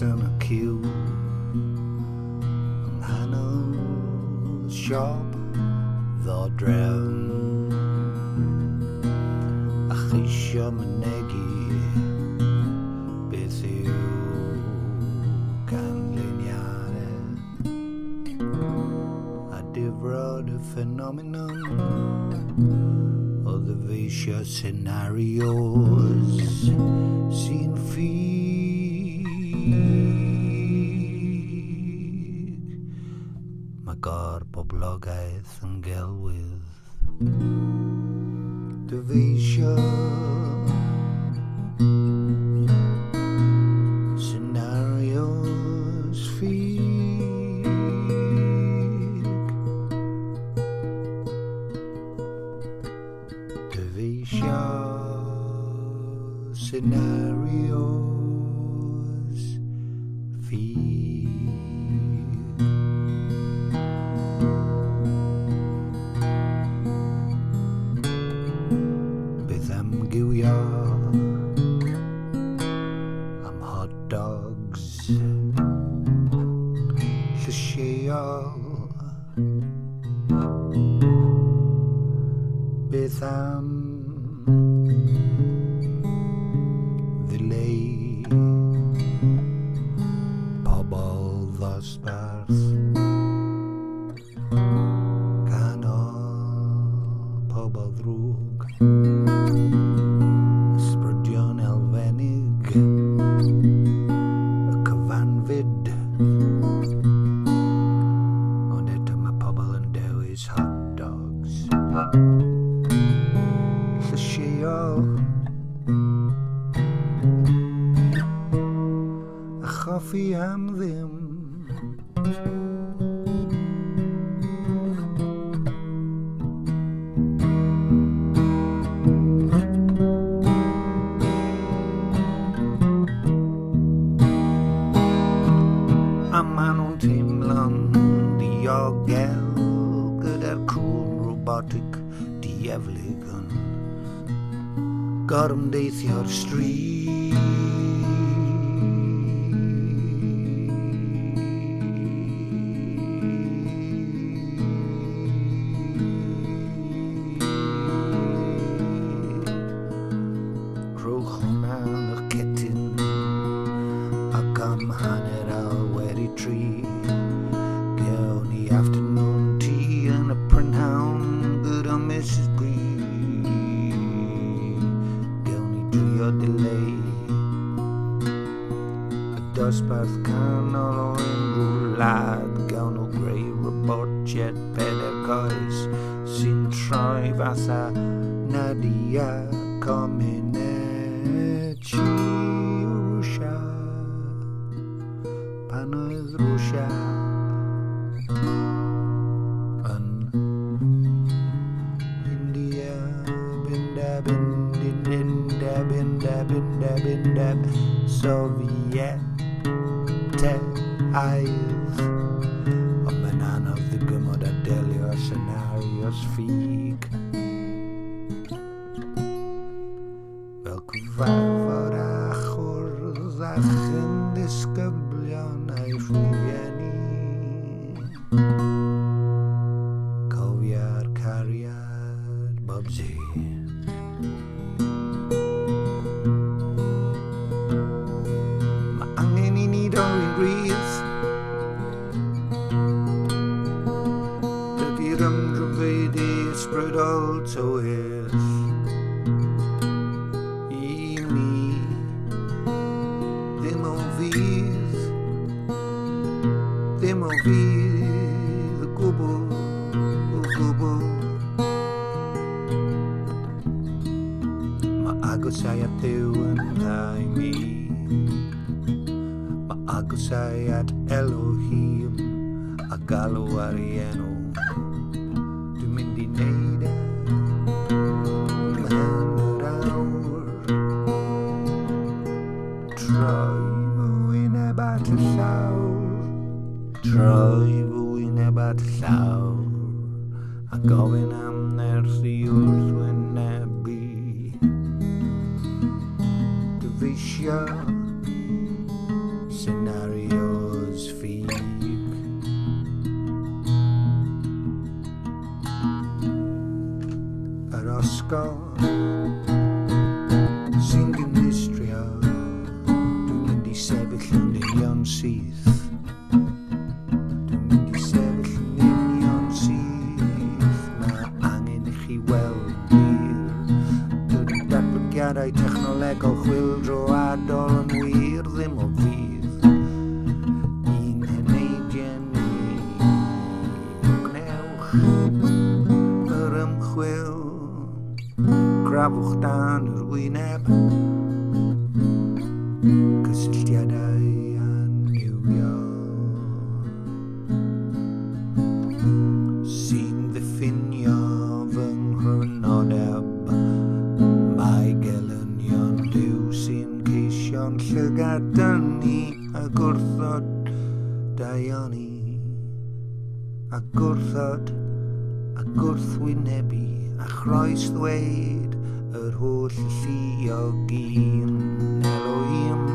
yn y ciw yng nghanol siop ddodrefn a cheisio mynegi beth yw canlyniadau a difrod y ffenomenon o ddyfeisio senarios sy'n ffug. Mae gorboblogaeth yn gelwydd. Dyfeisio senarios ffug. Dyfeisio senarios ffug. Beth am giwio am hot dogs llysieuol? Beth am ddileu pobl ddosbarth canol, pobl ddrwg, ysbrydion elfennig, y cyfanfyd? Ond eto mae pobl yn dewis hot dogs llysieuol a choffi am ddim. A maen nhw'n teimlo'n ddiogel gyda'r cŵn robotic dieflig yn gorymdeithio'r stryd. Rhowch hwnna yn y cetyn ac am 3:30 gewn ni afternoon tea yn y prynhawn gyda Mrs Green. Gewn ni drio dileu y dosbarth canol o unrhyw wlad. Gawn nhw greu robotiaid pedair coes sy'n troi fatha Nadia Comaneci o Rwsia pan oedd Rwsia yn India. Binda bindin dinda binda binda binda Sofietaidd. Ond mae'n anodd ddygymod a delio â senarios ffug fel cyfarfod a chwrdd â chyn-ddisgyblion a'i rhieni. Cofia'r cariad Bobsy. Mae angen i ni dorri'n rhydd. Dydy'r ymdrofeidi ysbrydol tywyll i mi ddim o fudd, ddim o fudd o gwbl, o gwbl. Mae agosau at Dduw yn dda i mi. Mae agosau at Elohim a galw ar ei enw. Dwi'n mynd i neud e ymhen yr awr. Troi fy wyneb at y llawr. Troi fy wyneb at y llawr. A gofyn am nerth i wrthwynebu. Dyfeisio senarios. Yn union syth. Dwi'n mynd i sefyll yn union syth. Mae angen i chi weld yn glir. Dydy datblygiadau technolegol chwyldroadol yn wir ddim o fudd i'n heneidiau ni. Gwnewch yr ymchwil, crafwch dan yr wyneb, cysylltiadau annuwiol sy'n ddiffinio fy nghrynodeb. Mae gelynion Duw sy'n ceisio'n llygad dynnu a gwrthod daioni, a gwrthod a gwrthwynebu a chroes ddweud yr holl alluogi'n Elohim.